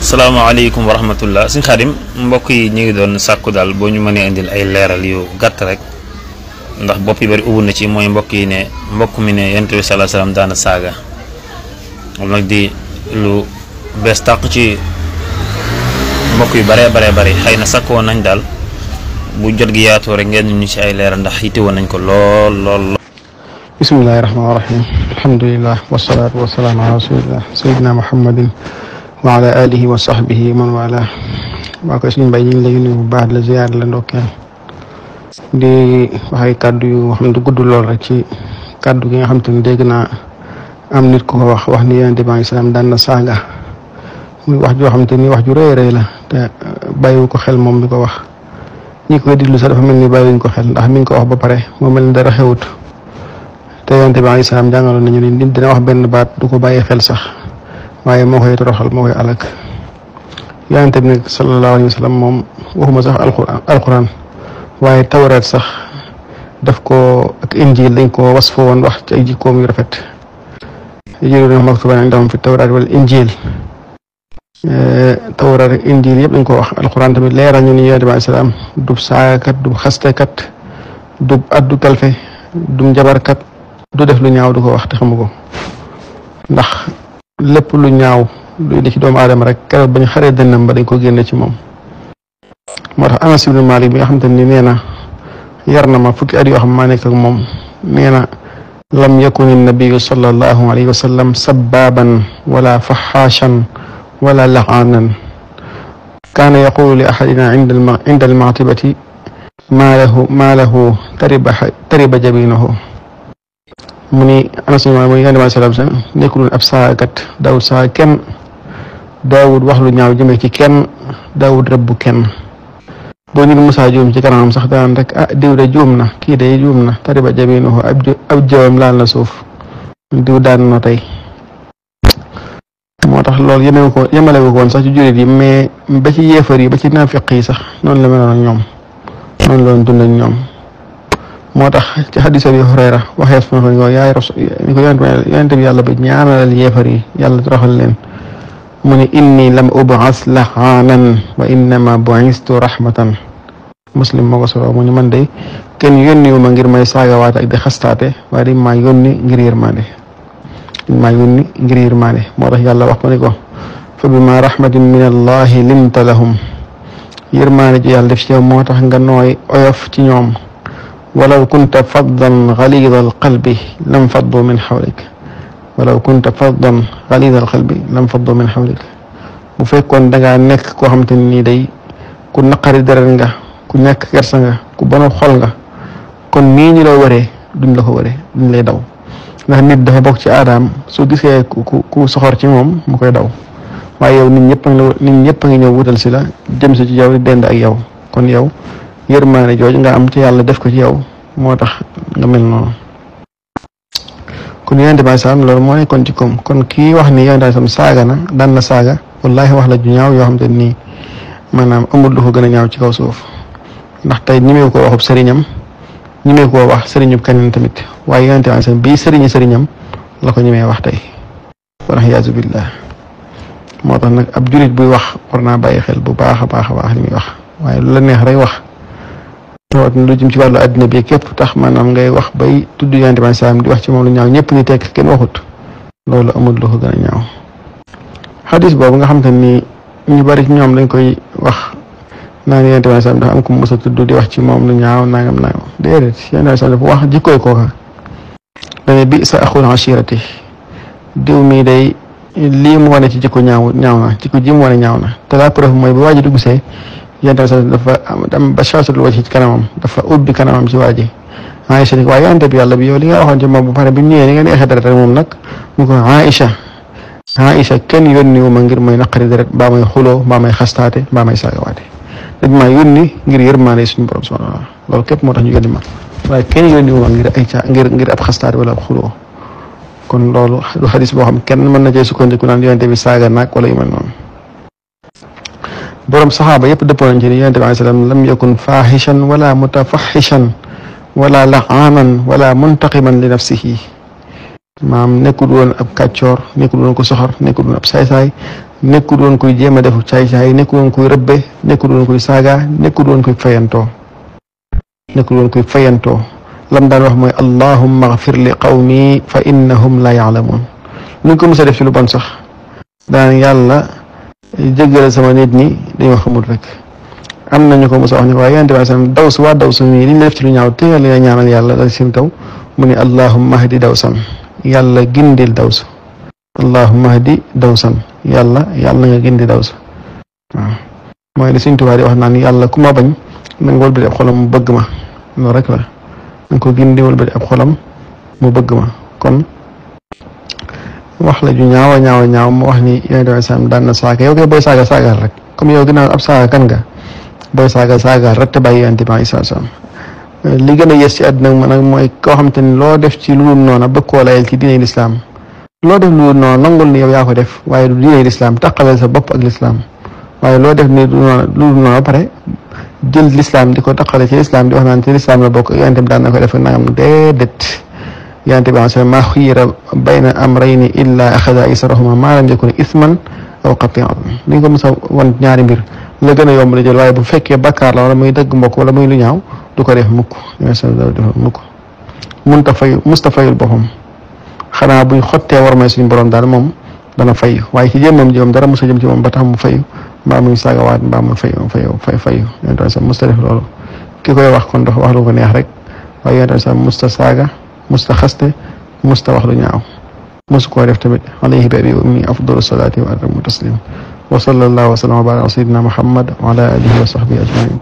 salaamaaleykum wa rahmatullah sëñ Xaadim mbokk yi ñu ngi doon sàkku daal boo ñu mënee indil ay leeral yu gàtt rek ndax bopp yi bari ubbu na ci mooy mbokk yi ne mbokk mi ne yonent bi sallallahu alayhi wasallam daana saaga loolu nag di lu bees tàq ci mbokk yu baree bari xëy na sàkkoon nañ daal bu jot gi yaatoo rek ngeen ñu ci ay leeral ndax yittewoo nañ ko lool. bismillahi rahmaani rahim alhamdulillah wasalaatu wasalaamu ala rasulillah sayyidina muhammadin wa ala alihi wa sahbihi man wala waa koy suñu mbay ñu ngi lay nuyu bu baax la ziyaar la ndokkeel di wax ay kàddu yu xam ne du gudd lool rek ci kàddu gi nga xam te ne dégg naa am nit ku ko wax ni yonent bi alayhi salaam daan na saaga muy wax joo xam te ni wax ju rëy la te bàyyiwu ko xel moom mi ko wax ñi koy diglu sax dafa mel ni bàyyiwuñ ko xel ndax mi ngi ko wax ba pare moo mel ni dara xewut te yonent bi alayhi salaam jàngaloon nañu ni nit dina wax benn baat du ko bàyyi xel sax waaye moo koy toroxal moo koy alak yonent bi nag sallallahu alayhi wa sallam moom waxuma sax alquran waaye tawraat sax daf ko ak injil dañ ko wasfo woon wax ci ay jikkoom yu rafet yajiduna maktuban indahum fi tawraat wal injil tawraat ak injil yëpp dañ ko wax alquran tamit leeral ñu ni yonent bi alayhi salaam du saagakat du xastekat du addu kalfe du njabarkat du def lu ñaaw du ko wax te xamu ko ndax lépp lu ñaaw luy di ci doomu aadama rek keroog bañ xaree dënnam ba dañ ko génne ci moom moo tax Anas ibn Malik bi nga xamante ni nee na yar na ma fukki at yoo xam maa nekk ak moom nee na lam yakun nabiyu sallallahu alayhi wa sallam sabbaban wala faxaashan wala laxaanan kaana yaqulu li ahadina inda almaatibati maa lahu tariba jabinuhu mu ni Anas ibn Malik mooy yonent bi sallallahu alayhi wa sallam nekkul ab saagakat daawud saaga kenn daawud wax lu ñaaw jëme ci kenn daawud rëbb kenn boo nit musaa juum ci kanamam sax daan rek diw de juum na kii de juum na tariba jabinuhu ab jawam laal na suuf diw daan na tey moo tax loolu yemale ko woon sax ci jullit yi mais ba ci yéefar yi ba ci naafiq yi sax noonu la meloon ak ñoom noonu la doon dund ak ñoom moo tax ci xadiis Abi Hurayra waxee su ma ko yaay ni ko yonent bi yàlla ba ñaanalal yéefar yi yàlla toroxal leen mu ni inni lam ub'as laxaanan wa innama bu'istu rahmatan muslim moo ko solo mu ni man de kenn yónniwu ma ngir may saagawaate ak di xastaate waaye dañ maa yónni ngir yërmande moo tax yàlla wax ko ni ko fa bima rahmatin min allahi linta lahum yërmande ji yàlla def ci yow moo tax nga nooy oyof ci ñoom walaw kunta faddan galida alqalbi lam faddu min xawlik bu fekkoon dangaa nekk koo xamante ni day ku naqari deret nga ku ñàkk kersa nga ku bonu xol nga kon nii ñu la waree duñ la ko waree duñ lay daw ndax nit dafa bokk ci aadaam su gisee ku soxor ci moom mu koy daw waaye yow nit ñëpp a ngi ñëw wutal si la jëm si ci yow di dend ak yow kon yow yërmaane jooju nga am ci yàlla def ko ci yow moo tax nga mel noonu kon yonent bi salaam loolu moo nekkoon ci koom kon kii wax ni yonent bi salaam saaga na daan na saaga wallaahi wax la ju ñaaw yoo xam te nii maanaam amul lu ko gën a ñaaw ci kaw suuf ndax tey ñemee koo waxub sëriñam ñemee koo wax sëriñub keneen tamit waaye yonent bi salaam bii sëriñam la ko ñemee wax tey wala yaazu billah moo tax nag ab julit buy wax war naa bàyyi xel bu baax a baax li muy wax waaye lu la neex rek wax lu jëm ci wàllu àddina bi képp tax maanaam ngay wax bay tudd yonent bi salaam di wax ci moom lu ñaaw ñëpp ni tekk kenn waxut loolu amul lu ko gën a ñaaw xadis boobu nga xam te ni ñu bari ci ñoom dañ koy wax naan yonent bi salaam dafa am ko mos a tudd di wax ci moom lu ñaaw nangam déedéet yonent bi salaam dafa wax jikkooy kooka dane bi sa axul ashirati diw mii day lii mu wane ci jikko ñaaw na jikko ji mu wane ñaaw na te la preuve mooy bu waa ji dugg see yonent bi salaam dafa am bashashatul wajhi ci kanamam dafa ubbi kanamam ci waa ji Aïcha ni ko waaye yonent bi yàlla bi yow li nga waxoon ci moom bu pare bi mu ñëwee ni nga neexee deret rek moom nag mu ko Aïcha kenn yónni wu ma ngir may naqari deret mbaa may xuloo mbaa may xastaate mbaa may saagawaate dañ maa yónni ngir yërmaande suñu borom subhanahu wa taala loolu képp moo tax ñu yónni ma waaye kenn yónni wu ma ngir ab xastaate wala ab xuloo kon loolu du xadis boo xam kenn mën na cee sukkandiku naan yonent bi saaga naag wala yu mel noonu borom saxaaba yëpp dëppoo nañ ci ni yonent bi alayhi salaam lam yakun faahishan wala mutafahishan wala laxaanan wala muntaqiman li nafsihi maam nekkul woon ab kàccoor nekkul woon ko soxor nekkul woon ab saay-saay nekku doon koy jéem a defu caay-caay nekku doon koy rëbbe nekku doon koy saaga nekku doon koy fayantoo lam daan wax mooy allahumma agfir li qawmi fa innahum la yaalamuun luñ ko mës a def ci lu bon sax daan yàlla jéggal sama nit ñi dañoo xamul rek. am nañu ko mos a wax ne waaye yonent bi sallam dawsu waa dawsu mii liñ la def ci lu ñaaw téegal leen ñaanal yàlla dal seen kaw mu ne allahumma hdi dawsan yàlla gindil dawsu allahumma hdi dawsan yàlla na nga gindi dawsu waaw mooy li Sëñ Tuubaa di wax naan yàlla ku ma bañ na nga wëlbati ab xolam mu bëgg ma loolu rek la na nga ko gindi wëlbati ab xolam mu bëgg ma kon wax la ju ñaaw mu wax ni yonent bi sallam daan na saaga yow kay booy saaga rek comme yow ginnaaw ab saaga kan nga booy saaga rek te bàyyi yonent bi sallam li gën a yées ci àdduna nag mooy koo xam te ni loo def ci lu dul noona bëgg koo layal ci diine lislaam loo def lu dul noona nangul ni yow yaa ko def waaye du diine lislaam taqalal sa bopp ak lislaam waaye loo def ni lu dul noona ba pare jël lislaam di ko taqale ci lislaam di wax naan ci lislaam la bokk yonent bi daan na ko def nangam déedéet yonent bi sallam maa xuyira bayna amrayni illa axada israhuma maa lam yakun isman aw qati'an li ko mos a wan ñaari mbir la gën a yomb la jël waaye bu fekkee bakkaar la wala muy dëgg mbokk wala muy lu ñaaw du ko def mukk musta fayul boppam xanaa buñ xottee war may suñu borom daal moom dana fay waaye ci jëmmam dara mos a jëm ci moom ba tax mu fayu mbaa muy saagawaat mbaa mu fayu yonent bi musta def loolu ki koy wax kon dox wax lu ko neex rek waaye yonent bi musta saaga musta xaste musta wax lu ñaaw mosu koo def tamit alayhi bi abi ummi afdalu salaati wa atamu taslim wa sallallahu wa sallam wa baraka ala sayyidina muhammad wa ala alihi wa sahbihi ajmain